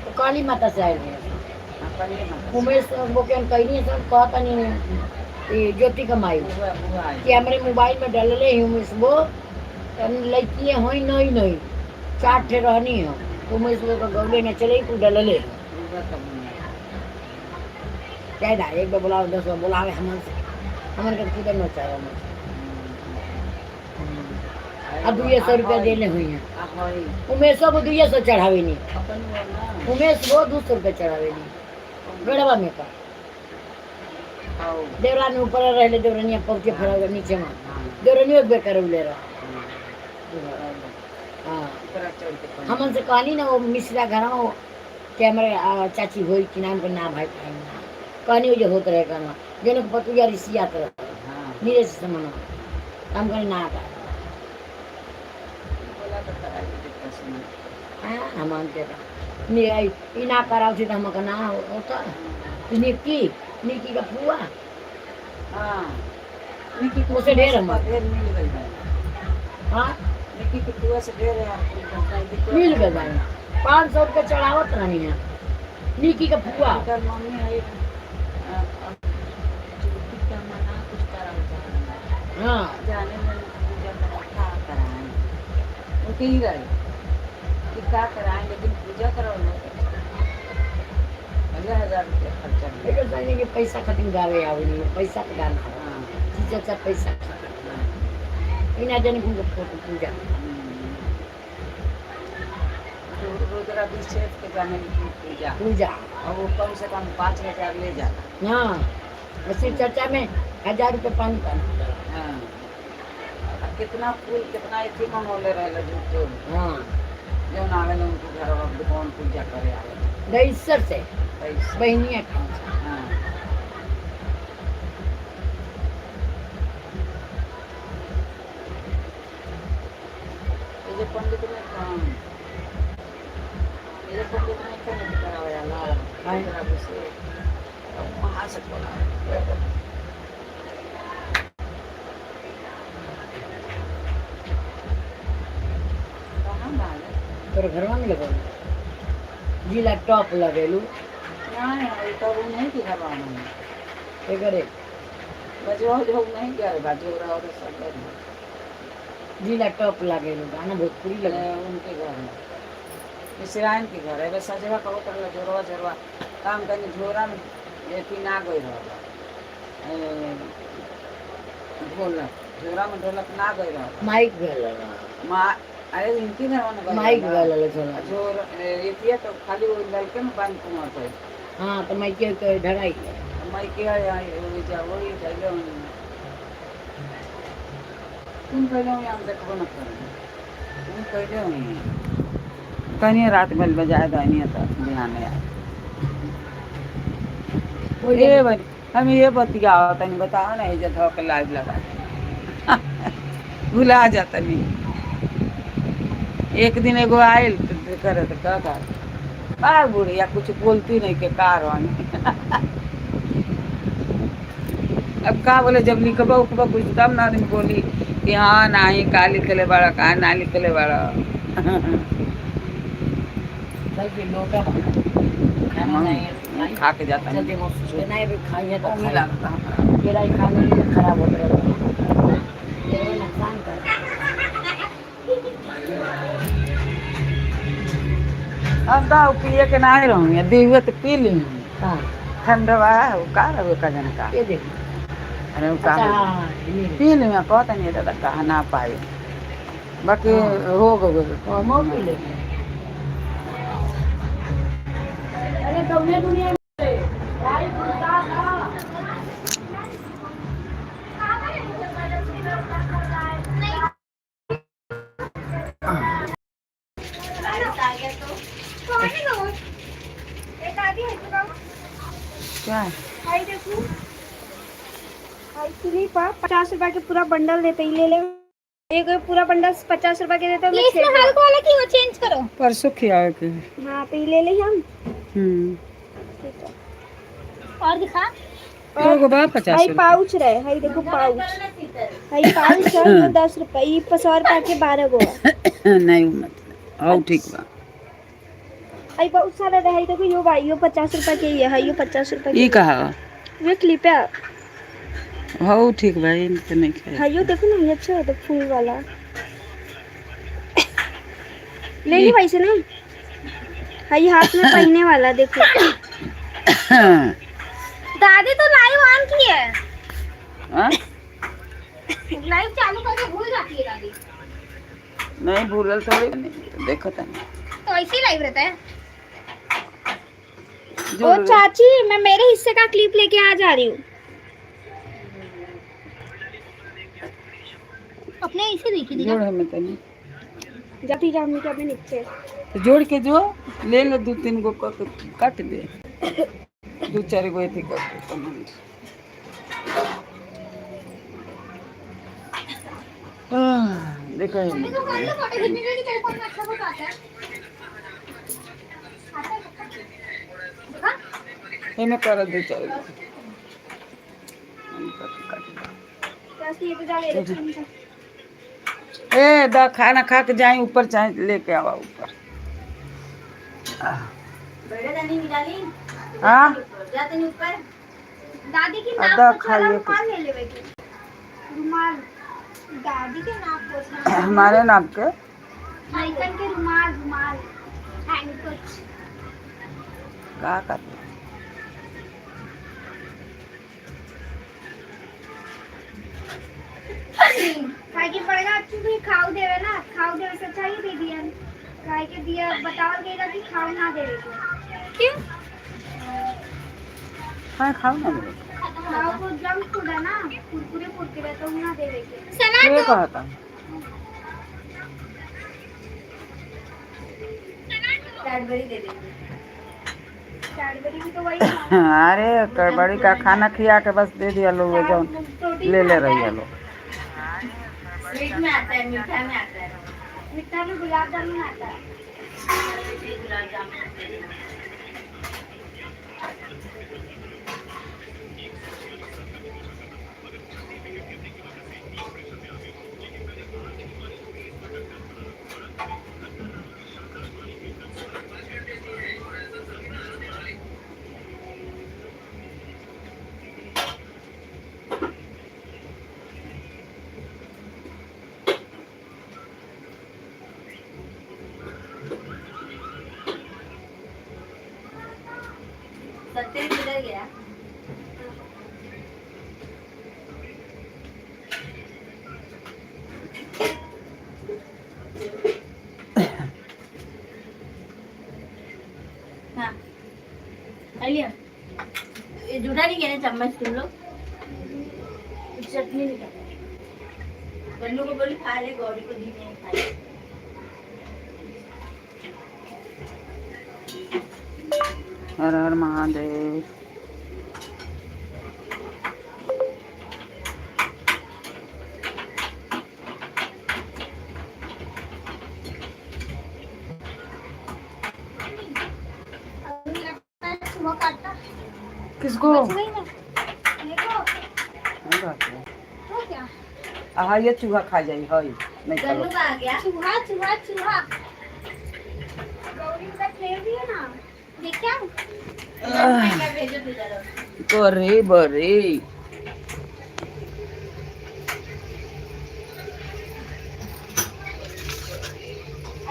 Speaker 3: तो काली माता से आए हैं।
Speaker 2: हाँ, पहले मत।
Speaker 3: उमेश बोके हम कहीं नहीं सब कहता नहीं ये ज्योति कमाई
Speaker 2: बुआ बुआ आई।
Speaker 3: कि हमारे मोबाइल में डलले ही उमेश वो लड़कियाँ होई नहीं नहीं 4 ठे रहनी हो उमेश वो का गौले न चले कुल डलले।
Speaker 2: बुआ तब नहीं।
Speaker 3: कह दा एक बार बुलाओ 10 बार बुलावे हमन से हमन के खुद न चाहे हमन। अब 200 रुपया देले हुई हैं।
Speaker 2: आ हई।
Speaker 3: उमेशो को 200 चढ़ावे नहीं।
Speaker 2: अपन वो ना।
Speaker 3: उमेश वो 200 रुपया चढ़ावे नहीं गड़वा में का।
Speaker 2: आओ।
Speaker 3: देवरानी ऊपर रहले देवरानी पहुँचे फरावे नीचे में।
Speaker 2: हाँ।
Speaker 3: देवरानी एक बेर करौले रह। हाँ।
Speaker 2: ऊपर चढ़ के पड़ी।
Speaker 3: हमन से कहनी ना वो मिश्रा घर में कि हमारे चाची होई कि नाम के ना भाई टाइम ना कहनी वो जो होत रहे कहना जन को पतुया ऋषियात रहे।
Speaker 2: हाँ।
Speaker 3: नीरज से मना हम कहनी ना आता।
Speaker 2: बोला तो कराई देता सुना।
Speaker 3: हाँ हम के नहीं आई ई ना कराओ थी तो हम ना होता निक्की निक्की का फुआ।
Speaker 2: हाँ। निकी के
Speaker 3: उसे ढेर हम।
Speaker 2: ढेर मिल गई है।
Speaker 3: हाँ।
Speaker 2: निकी के कुआ से ढेर है आपको।
Speaker 3: मिल गए भाई 500 रुपये चढ़ावत रहनी है निकी का फुआ।
Speaker 2: उनकर मम्मी है ज्योति का मना कुछ कराओ जाए।
Speaker 3: हाँ।
Speaker 2: जाने में पूजा करा का कराएं उनके ही रहे कि का कराएं लेकिन पूजा कराओ ना 1000 रुपया खर्चा हुआ।
Speaker 3: लेकिन जाने के पैसा खत्म गावे आवे नहीं पैसा के गाना।
Speaker 2: हाँ।
Speaker 3: चीज अच्छा पैसा खत्म इना जाने को फोटो पूजा।
Speaker 2: तो रुद्राभिषेक के जाने की पूजा।
Speaker 3: पूजा।
Speaker 2: और वो कम से कम 5,000 ले जाला।
Speaker 3: हाँ, वैसे चर्चा में 1,000 रुपये पानी पानी।
Speaker 2: हाँ, आ कितना फूल कितना इतनी मंगौले रहे झूठो।
Speaker 3: हाँ।
Speaker 2: जौन आवेला उनके घर अब कौन पूजा करे आवेला।
Speaker 3: दहीसर से।
Speaker 2: पैसा।
Speaker 3: बहनिया के।
Speaker 2: हाँ। ये जो पंडित में कौन, ये जो पंडित में कौन करावे आला?
Speaker 3: हाँ।
Speaker 2: रुद्राभिषेक अब वहाँ से बोला। कहाँ बाले?
Speaker 3: तोर घरवा में लगल जिला टॉप लगेलू।
Speaker 2: नहीं, अभी तो वो नहीं कि घरवा में।
Speaker 3: एकरे।
Speaker 2: बजवा जो नहीं गए बाजू रहो तो सब गए।
Speaker 3: जिला टॉप लगेलू, गाना भोजपुरी लगे।
Speaker 2: उनके घर में, मिश्राइन के घर है। बस सजवा कहो कर जोरवा जोरवा काम करने झोरा में एथी ना गई रहो, ढोलक झोरा में ढोलक ना गई रहो।
Speaker 3: माइक गल।
Speaker 2: माँ, अरे इनके घर में गई।
Speaker 3: माइक गल झोला।
Speaker 2: जोर एथिया तो खाली वो लड़के में बांध कुमार पे।
Speaker 3: हाँ, तो माइक के ढराई।
Speaker 2: मैं के आए जा वही जाइले, तुम पहले हुई, हम देखबो न करें। तुम पहले हुई, कहनी रात में बजाए दहनी तो ध्यान आए। ये बनी हम ये बतिया तनी बताओ ना, ये धो के लाइव लगा भुला जाता नहीं। एक दिन एगो आयल तो करे तो का का बा बुढ़िया कुछ बोलती नहीं के कारण। अब का बोले, जब लिखबा उखबा कुछ तब ना आदमी बोली कि हाँ नाही का लिखले बड़ा, का ना लिखले बड़ा।
Speaker 3: चल फिर लोटा खाना नहीं।
Speaker 2: खा के जाता
Speaker 3: जल्दी
Speaker 2: नहीं।
Speaker 3: मौसम नहीं, अभी खाई है तो
Speaker 2: ओंगी
Speaker 3: खाई।
Speaker 2: लगता हमरा।
Speaker 3: केला ही खाने से खराब होता रहता है, ये नुकसान कर।
Speaker 2: अब तो पिए के नहीं रहूँ, देहुए तो पी ली।
Speaker 3: हाँ।
Speaker 2: ठंडवा वो का रहे का जन का।
Speaker 3: ये देखो।
Speaker 2: अरे वो का।
Speaker 3: अच्छा हाँ, ये
Speaker 2: पी ली, मैं कहता नहीं दादा कहा ना पाए, बाकी हो गो।
Speaker 3: हम पी लेंगे। अरे तुमने दुनिया में भाई कुत्ता था।
Speaker 5: कौन है वो? एक आदि है तो।
Speaker 2: क्या है?
Speaker 5: हाय देखो, हाय क्लिप 50 रुपए के पूरा बंडल देते ही, ले ले। एक पूरा बंडल 50 रुपए के देते हैं।
Speaker 4: ये इसमें हल्का वाला की वो चेंज करो।
Speaker 2: परसों खियाए के।
Speaker 5: हाँ, तो ये ले ले हम।
Speaker 2: हम्म।
Speaker 5: ठीक है।
Speaker 4: और दिखा।
Speaker 2: एगो बा 50
Speaker 5: हाई
Speaker 2: रुपया।
Speaker 5: पाउच रहे, हाई देखो पाउच, हाई पाउच है ये 10 रुपए, ये 100 रुपए के 12 गो है।
Speaker 2: नहीं मत, हाँ ठीक बा।
Speaker 5: हाई बहुत सारा रहे, हाई देखो यो भाई, यो 50 रुपए के ही है, हाई यो 50 रुपए
Speaker 2: ई
Speaker 5: के।
Speaker 2: कहा?
Speaker 5: ये क्लिप है।
Speaker 2: हाँ ठीक बा, इन तो नहीं खाए।
Speaker 5: हाई यो देखो ना, ये अच्छा है तो फूल वाला ले ली भाई से ना। हाई हाथ में पहनने वाला देखो।
Speaker 4: दादी तो लाइव ऑन की है।
Speaker 2: हाँ?
Speaker 4: लाइव चालू करके भूल जाती है दादी।
Speaker 2: नहीं, भूलल थोड़ी नहीं, देखो तनी।
Speaker 4: तो ऐसे ही लाइव रहता है।
Speaker 5: ओ चाची, मैं मेरे हिस्से का क्लिप लेके आ जा रही हूँ।
Speaker 4: अपने इसे देखी थी।
Speaker 2: जोड़ हमें तनी।
Speaker 5: जाती जाऊंगी क्या मैं नीचे?
Speaker 2: तो जोड़ के जो ले लो, दो तीन गो काट दे, दो चार गो एथी कर दे तनी। आह, देखो ये।
Speaker 4: मम्मी को कर लो फोटो खींचने के लिए, तेरे फोन में अच्छा फोटो आता है, आता है दिखा।
Speaker 2: एमे कर दो चार गो। काट काट दे।
Speaker 5: चाची, ये तो जा ले रही।
Speaker 2: ए दा खाना खा के जाए ऊपर, चाहे लेके आवा ऊपर। हाँ।
Speaker 5: दादी की
Speaker 2: अदा
Speaker 5: नाप
Speaker 2: खाइए।
Speaker 5: रुमाल ले लेवे के रुमाल, दादी के नाप पूछना।
Speaker 2: हमारे नाप के।
Speaker 5: आइकन के रुमाल, रुमाल हैंडकच।
Speaker 2: का कर?
Speaker 5: खाए के पड़ेगा, अच्छी भी खाओ देवे ना, खाओ देवे से अच्छा ही दे दिया। काहे के दिया बतावल गइल कि खाओ ना देवे के।
Speaker 4: क्यों?
Speaker 2: हाँ खाओ ना मेरे।
Speaker 5: खाओ को जंक फूड है ना, कुरकुरे कुरकुरे तो ना देवे के।
Speaker 4: सलाद
Speaker 2: के
Speaker 4: दो।
Speaker 2: कहता?
Speaker 3: कैडबरी दे देंगे।
Speaker 5: कैडबरी भी तो वही है ना।
Speaker 2: अरे कड़बड़ी का खाना खिया के बस दे दिया लोग जौन
Speaker 5: प्रोटीन
Speaker 2: ले ले
Speaker 5: आता
Speaker 2: रही
Speaker 5: है।
Speaker 2: है लोग।
Speaker 3: स्वीट में आता है, मीठा में आता है।
Speaker 5: मिठा में गुलाब जामुन आता है।
Speaker 3: गुलाब जामुन आते हैं। सत्य किधर गया? हाँ खा लिया। ये जूठा नहीं किया ना चम्मच तुम लोग? चटनी निकाल। बन्नू को बोली खा ले, गौरी को दी नहीं खा ले।
Speaker 2: हर हर महादेव।
Speaker 4: अभी लगता है सुबह काटना।
Speaker 2: किसको?
Speaker 4: बच गई मैं। देखो।
Speaker 2: हाँ, बात है।
Speaker 4: तो क्या?
Speaker 2: हाँ ये चूहा खा जाई हई नहीं
Speaker 3: गन्नू
Speaker 2: चलो।
Speaker 3: का आ गया।
Speaker 4: चूहा चूहा चूहा।
Speaker 5: गौरी का फेर दिया ना।
Speaker 4: देखिए।
Speaker 3: क्या भेजो तू जरा।
Speaker 2: बरे बरे।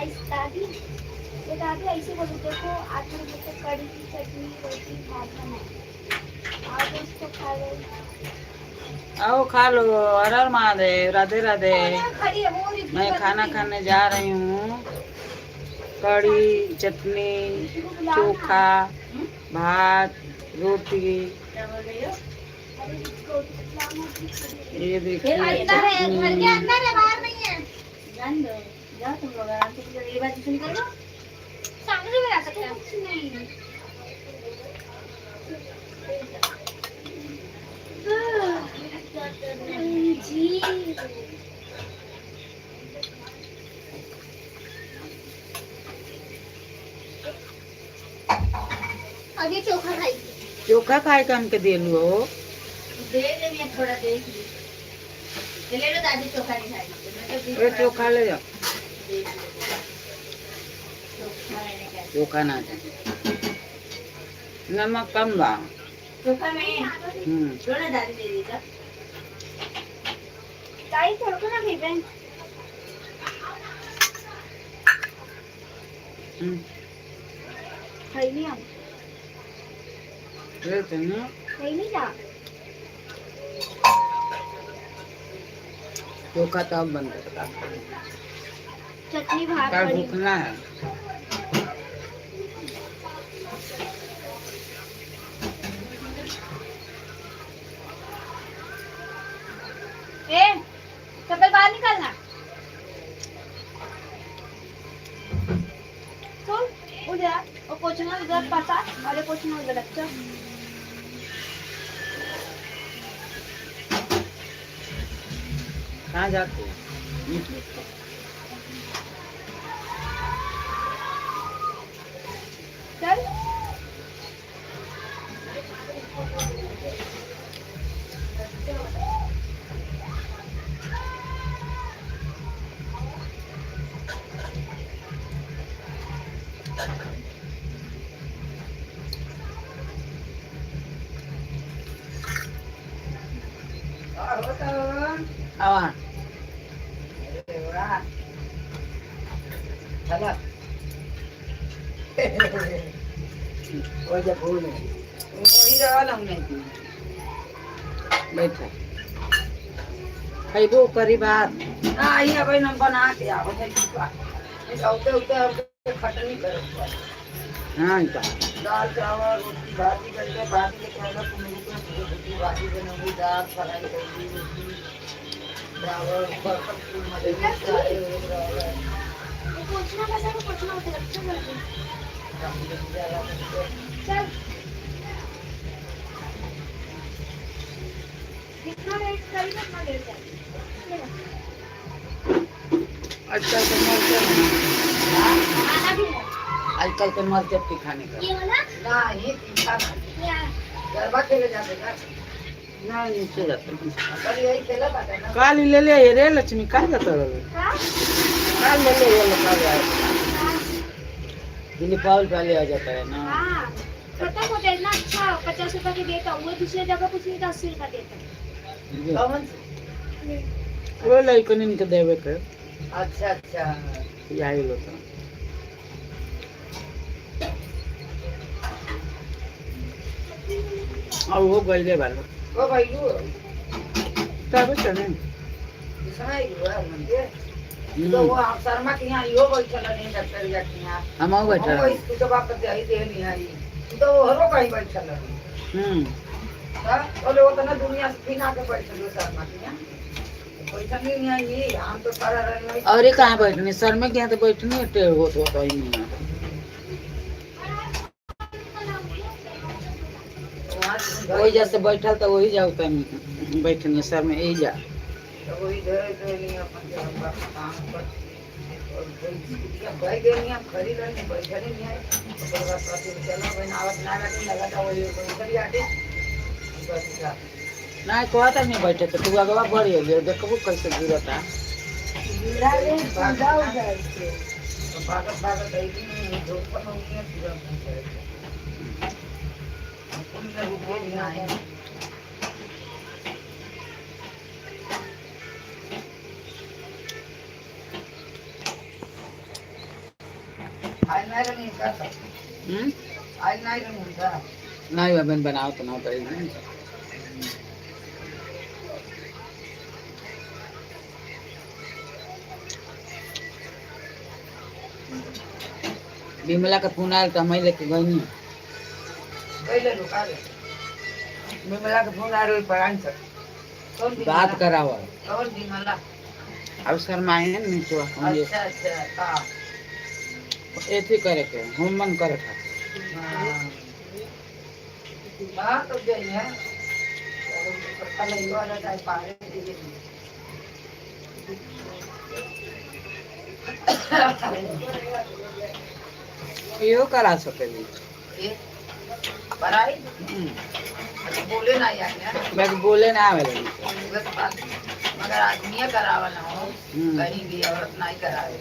Speaker 5: ऐसे दादी, ये दादी ऐसे बोलो, देखो आज हम लोग को कढ़ी चटनी रोटी भात बनाए, आज उसको खा लो।
Speaker 2: आओ खा लो। हर हर महादेव, राधे राधे।
Speaker 4: खड़ी है वो रिद्धि
Speaker 2: मैं खाना
Speaker 4: बनी।
Speaker 2: खाने जा रही हूँ। कढ़ी चटनी चोखा भात रोटी।
Speaker 3: क्या बोल रही हो?
Speaker 2: ये देखिए
Speaker 4: अंदर है, घर के
Speaker 2: चटनी।
Speaker 4: अंदर है, बाहर नहीं है।
Speaker 3: जान दो, जाओ तुम लोग आराम से ये बात सुन कर लो।
Speaker 4: सामने से भी आ सकते हैं।
Speaker 5: कुछ नहीं।
Speaker 4: जी। अब ये चोखा खाएगी।
Speaker 2: चोखा खाए के हमके देलू हो।
Speaker 3: दे दे, मैं थोड़ा देख ली। ये ले लो दादी, चोखा नहीं खाएगी तो मैं तो
Speaker 2: ए चोखा ले जाओ।
Speaker 3: देख ली। चोखा मैंने क्या?
Speaker 2: चोखा ना दे, नमक कम बा।
Speaker 3: चोखा में
Speaker 2: हम्म।
Speaker 3: लो ना दादी, दे दी तो।
Speaker 5: ताई थोड़ा ना भेजें।
Speaker 2: हम्म,
Speaker 5: खाई नहीं हम।
Speaker 2: लेते ना।
Speaker 5: खाई नहीं जा।
Speaker 2: चोखा तो अब बंद करता।
Speaker 5: चटनी भात
Speaker 2: कल
Speaker 5: कढ़ी।
Speaker 2: भूखना है।
Speaker 4: ए चप्पल बाहर निकालना।
Speaker 5: तो उधर और पोछना उधर पासा और ये पोछना उधर अच्छा।
Speaker 2: कहाँ जाते हो?
Speaker 5: चल।
Speaker 2: आवा। वही रहल हम नहीं थी। बैठो खैबो करी भात। आई अब हम बना के आवत है।
Speaker 6: औते औते हमके खटनी करे के पड़ी।
Speaker 2: हाँ का
Speaker 6: दाल चावल रोटी भाजी करके भाजी के पहले तुम रोटी भाजी बनूंगी, दाल फ्राई करूंगी, रोटी चावल बर्तन कुल मजे सारे हो रहा है।
Speaker 5: वो पूछना कैसा तो पूछना होता है, चल जल्दी। चल जितना लेट करेंगे उतना लेट जाएंगे।
Speaker 2: आजकल के मरते हैं,
Speaker 4: आना भी है
Speaker 2: आजकल के मरते खाने का
Speaker 5: ये वाला
Speaker 6: ना ये तीखा ना
Speaker 5: या
Speaker 6: गरबा खेले जाते ना,
Speaker 2: ना नीचे जाते।
Speaker 6: कल यही खेला था ना।
Speaker 2: काल ले ले रे लक्ष्मी, का जाता रहे?
Speaker 5: हाँ
Speaker 2: काल ले ले ये लोग काल आए। दिल्ली पाउल पहले आ जाता है ना।
Speaker 5: हाँ खत्म हो जाए ना। अच्छा 50 रुपए के देता हूँ, वो दूसरे जगह कुछ नहीं तो 80 रुपये देता है।
Speaker 6: कौन से?
Speaker 2: वो लड़कन इनके देवे के।
Speaker 6: अच्छा अच्छा।
Speaker 2: यही होता। और वो गईले बालो।
Speaker 6: वो भाई वो
Speaker 2: तब चले।
Speaker 6: दूसरा ही हुआ मन के तो वो आप शर्मा के यहाँ यो बैठल नहीं डॉक्टर या के यहाँ।
Speaker 2: हम आओ बैठा।
Speaker 6: हम स्कूल के बाप पे आई दे नहीं आई तो वो हरो कहीं बैठल रही। हाँ बोले वो तो ना दुनिया से बिना के बैठल हो शर्मा के यहाँ बैठल नहीं आई, हम तो सारा रही।
Speaker 2: और ये कहाँ बैठनी सर में क्या तो बैठनी टेढ़ होत होता ही नहीं है।
Speaker 6: वहाँ से
Speaker 2: वही जैसे बैठल तो वही जाओ तनी बैठनी सर में यही जा।
Speaker 6: तो वही दे दे नहीं अपन के हम बाप काम पर और भाई गए नहीं, हम खरीद रहे बैठल नहीं आई। ओकर बाद पति चलो बनावत ना लगे लगा था वही बैठल आटे बस जा।
Speaker 2: ना कहता नहीं बैठे तो तू अगवा बढ़ गेलियो, देखबो कैसे गिरता।
Speaker 1: गिरा ले सीधा हो जाए के।
Speaker 6: तो भागत भागत आई नहीं धूप पर नहीं है पूरा मुंह करे तुम ने रुके भी ना आए। आज नहीं रही का सब।
Speaker 2: हम्म
Speaker 6: आज नहीं रही का।
Speaker 2: नहीं बहन बनाओ तो ना पड़ेगी। बिमला का फोन आयल तो हम ही लेके गई।
Speaker 6: पहले रुका ले।
Speaker 2: बिमला का फोन आयल परान सर
Speaker 6: कौन बिमला?
Speaker 2: बात करावा।
Speaker 6: कौन बिमला?
Speaker 2: अब शर्माए हैं नीचे हम ये
Speaker 6: अच्छा अच्छा हाँ।
Speaker 2: एथी करे के हम मन करे था।
Speaker 6: हाँ हाँ, तो गई है कल ये वाला टाइप पारे दिए।
Speaker 2: इहो करा सकेली।
Speaker 6: ये पढ़ाई बोले ना यार यार।
Speaker 2: बस बोले ना आवेला।
Speaker 6: बस बात मगर आदमी करावल ना हो कहीं भी औरत नहीं करावे,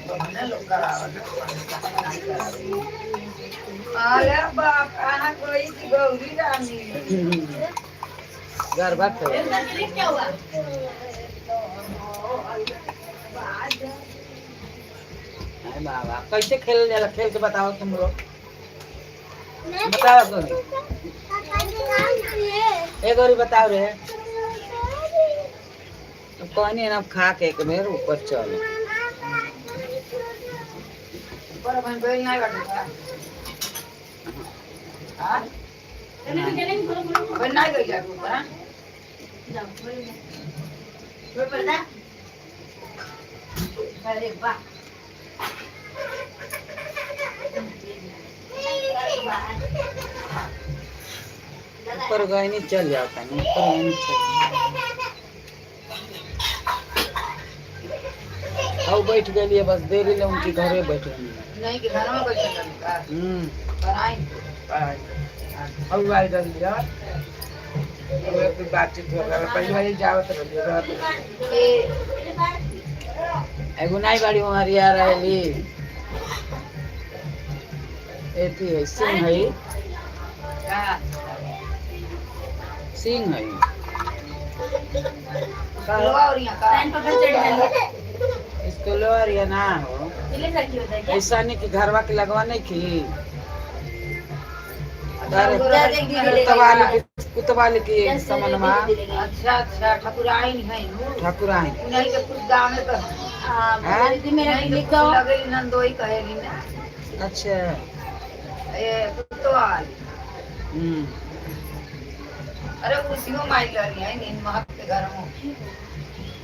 Speaker 6: बहने लोग करावल ना, नहीं करावे। अरे बाप कहाँ कोई थी गौरी रानी।
Speaker 2: गरबा खेले।
Speaker 4: क्या हुआ?
Speaker 2: अरे बाबा कैसे खेल जाला, खेल के बताओ तुम लोग, बताओ गौरी, ए गौरी बताओ रे। अब कहनी ना खा के एक बेर ऊपर चल।
Speaker 6: पर अपन कोई नहीं बैठा हां अपन नहीं गई जा ऊपर। हां
Speaker 3: अरे वाह।
Speaker 2: ऊपर गए नहीं चल जाओ तनी, ऊपर गए नहीं चल। और बैठ गई बस देरी ले उनकी घरे बैठ गई।
Speaker 6: नहीं कि घर में बैठल का पढ़ाई।
Speaker 2: अब आई गई यार बातचीत हो गया, पहले वाली जावत रही। एगो नाई बाड़ी हमारी आ रही एथी है सिंह है।
Speaker 6: का
Speaker 2: सिंह है।
Speaker 6: कहलवा और यहाँ का
Speaker 2: इसको लोअर या ना हो ऐसा नहीं कि घरवा के लगवा नहीं की कुतवाली, कुतवाली के समनमा।
Speaker 6: अच्छा अच्छा, ठकुराइन है नु।
Speaker 2: ठाकुराइन।
Speaker 6: उन्हीं के कुछ गाँव में कह
Speaker 2: हैं?
Speaker 6: उन्हीं के कुछ लगेली, नंदोई कहेली ना।
Speaker 2: अच्छा।
Speaker 6: ए कुतवाल।
Speaker 2: हम्म।
Speaker 6: अरे उसियो माई लड़ी है इन महक के घर में।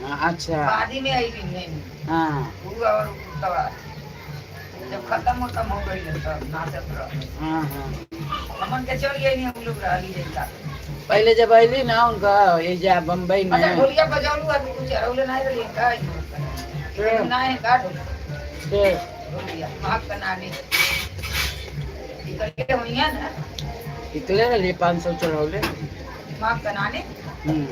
Speaker 2: हाँ, अच्छा।
Speaker 6: शादी में आई नहीं।
Speaker 2: हाँ।
Speaker 6: वो और कुतवाल जब खत्म खत्म हो गई तब नाचत रह।
Speaker 2: हाँ हाँ।
Speaker 6: हमन के चल गई नहीं, हम लोग रहली जैसा।
Speaker 2: पहले जब अली ना उनका ये जा बम्बई में।
Speaker 6: अच्छा, ढोलिया बजौलू आदमी कुछ अरौले नहीं रही का? ना है का
Speaker 2: के?
Speaker 6: ढोलिया महक का नानी निकल के हुई है ना।
Speaker 2: इतने रही 500 चढ़ौले।
Speaker 6: महक का नानी।
Speaker 2: हम्म।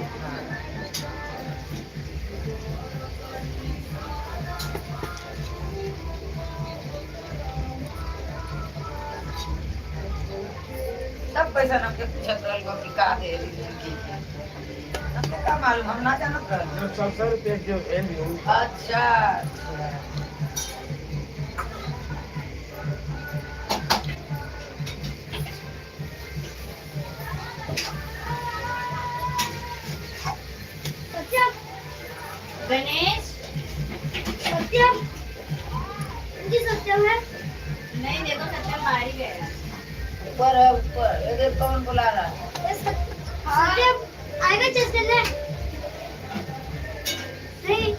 Speaker 6: सब पैसा हमके पूछत रहल गो कि का दे लड़की के। हमके का मालूम, हम ना जानत रहल।
Speaker 2: 100 रुपया जो एल।
Speaker 6: अच्छा अच्छा।
Speaker 5: सत्यम,
Speaker 4: गणेश।
Speaker 5: सत्यम जी, सत्यम है।
Speaker 4: नहीं, देखो, सत्यम बाहर ही गया।
Speaker 6: ऊपर है, ऊपर। ये देख, कौन बुला रहा है।
Speaker 5: ए, सत्यम आएगा चेस खेलने? नहीं।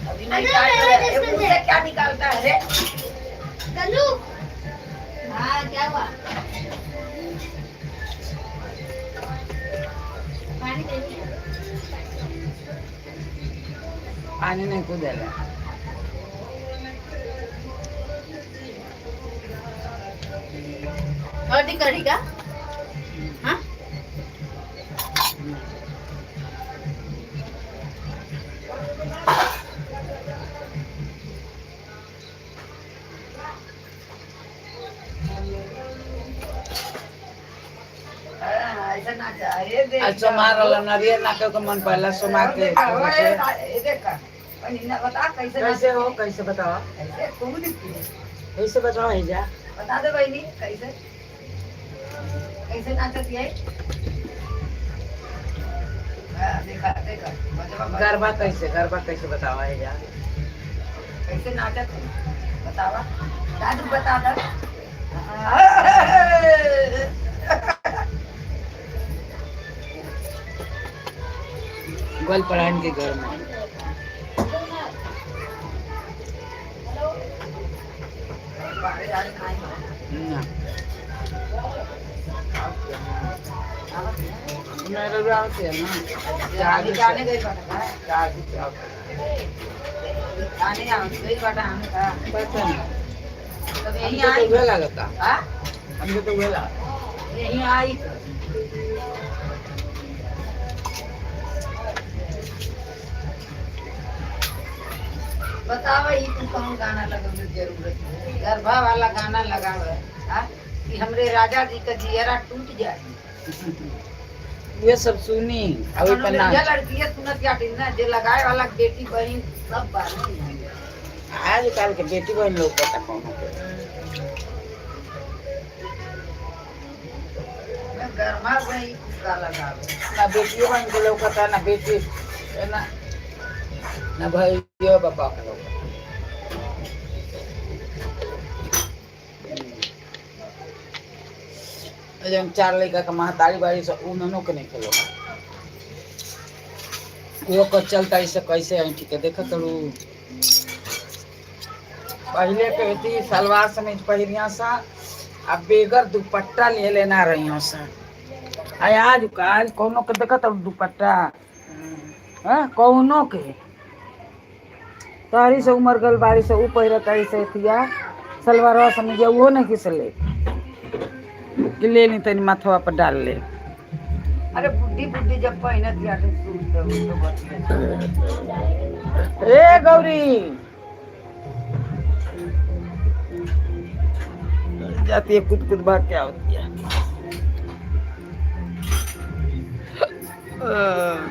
Speaker 6: अभी नहीं।
Speaker 5: अरे,
Speaker 6: काट
Speaker 5: मेरा
Speaker 6: रहा है। ये
Speaker 5: चश्मा
Speaker 6: मुंह
Speaker 5: दे।
Speaker 6: से क्या निकालता है रे?
Speaker 5: गल्लू।
Speaker 4: हाँ, क्या हुआ? पानी दे।
Speaker 2: पानी नहीं कूदेला।
Speaker 4: और दी कढ़ी का, हाँ।
Speaker 6: हाँ, ऐसा ना ये देख।
Speaker 2: आज सोमार वाला नारियल ना के मन पहला सोमार के।
Speaker 6: ये देखा, ना बता कैसे।
Speaker 2: कैसे हो, कैसे बताओ?
Speaker 6: कैसे कूद दिखती है।
Speaker 2: कैसे बताओ है जा।
Speaker 6: बता दे बहनी, कैसे कैसे नाचती है? हाँ, देखा देखा, बजवा बजवा।
Speaker 2: गरबा कैसे, गरबा कैसे बताओ है जा।
Speaker 6: कैसे नाचत है बतावा दादू, बता दे।
Speaker 2: गोल पढ़ान के घर में। ना मेरे आवते है ना।
Speaker 6: आगे जाने गई बाटा।
Speaker 2: आगे से आवते।
Speaker 6: आने आओ गई बाटा हम का।
Speaker 2: पता नहीं।
Speaker 6: तब यहीं
Speaker 2: हमके तो
Speaker 6: आई।
Speaker 2: उहे लागता।
Speaker 6: हाँ।
Speaker 2: हमके तो उहे लागता।
Speaker 6: यहीं आई। बतावा, ये तू कौन गाना लगावे? जरूरत है गरबा वाला गाना लगावे? हाँ, कि हमरे राजा जी का जियरा टूट जाए।
Speaker 2: ये सब सुनी अभी
Speaker 6: अपन
Speaker 2: पर
Speaker 6: लोग
Speaker 2: नाच।
Speaker 6: लड़की सुनत या ना जे लगाए वाला बेटी बहन सब बानी।
Speaker 2: आजकल के बेटी बहन लोग पता कौन होते।
Speaker 6: मैं गरमा गई का लगावे।
Speaker 2: ना बेटियों बहन के लौकता, ना बेटी ना, ना भाइयों बापा के लौकता। जब चार लड़का के महतारी बाड़ी से उन्होंने के नहीं खेलो, वो को चलता इसे कैसे ऐठी के देखत रू। पहले के थी सलवार समीज पहिरिया सा, अब बेगर दुपट्टा ले लेना रही सा। आय आज काल कोनो के देखत रू दुपट्टा? हाँ, कोनो के तारी से उमर गल बारी से ऊ पहिरत तारी से थिया सलवार समीज, वो नहीं खिसले कि ले ली तनी माथवा पर डाल ले।
Speaker 6: अरे, बुढ़ी बुढ़ी जब पहनत या सूट तो तो बतिया।
Speaker 2: ए गौरी जाती है, कूद कूद भाग के आती है।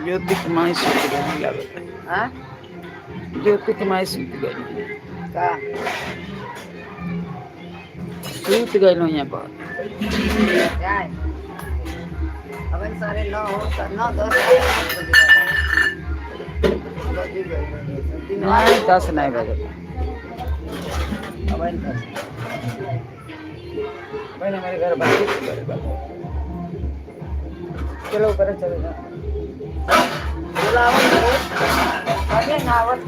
Speaker 2: ज्योति के माई सुत गई लागत है।
Speaker 6: हाँ।
Speaker 2: ज्योति के माई सुत गई।
Speaker 6: का?
Speaker 2: सुत गई यहाँ पर।
Speaker 6: जाए अब 9:30 हो, 9:10 बजे गए।
Speaker 2: नहीं, 10 नहीं बजे।
Speaker 6: अब 10।
Speaker 2: बहन हमारे घर बातचीत करे बात। चलो ऊपर चलो जाओ।
Speaker 6: बोलावत हो अरे नावत।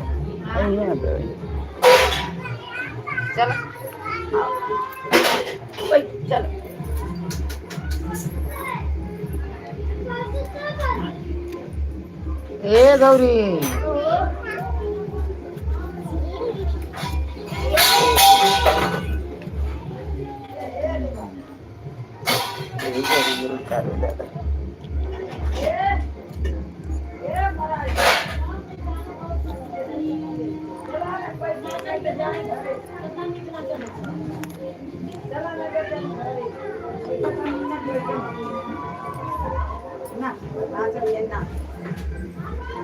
Speaker 2: वही है पे।
Speaker 6: चलो ओए चलो।
Speaker 2: ए गौरी, गौरी, गौरी, गौरी, दादा।
Speaker 6: ना ना चलिए ना,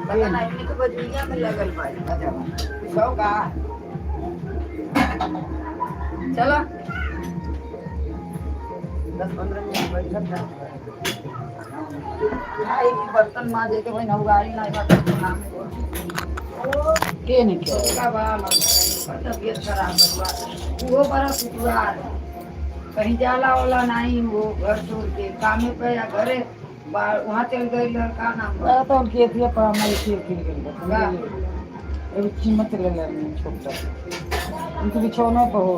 Speaker 6: पता नहीं इतनी तो बजुइया में लगल बा बजावा सौ का। चलो 10-15 मिनट बैठल था। आई बर्तन माजे के भाई नौगारी ना बात नाम
Speaker 2: के नहीं क्या
Speaker 6: का बा मगर तबीयत खराब बा, वो बड़ा सुतुआर कहीं जाला वाला नहीं, वो घर छोड़ के कामे पे या घरे वहाँ चल गई लड़का नाम बा।
Speaker 2: तो उनकी अथी पर हमारी खीर खीर गई। एगो चिमत ले ले छोटा उनके बिछौना पर हो।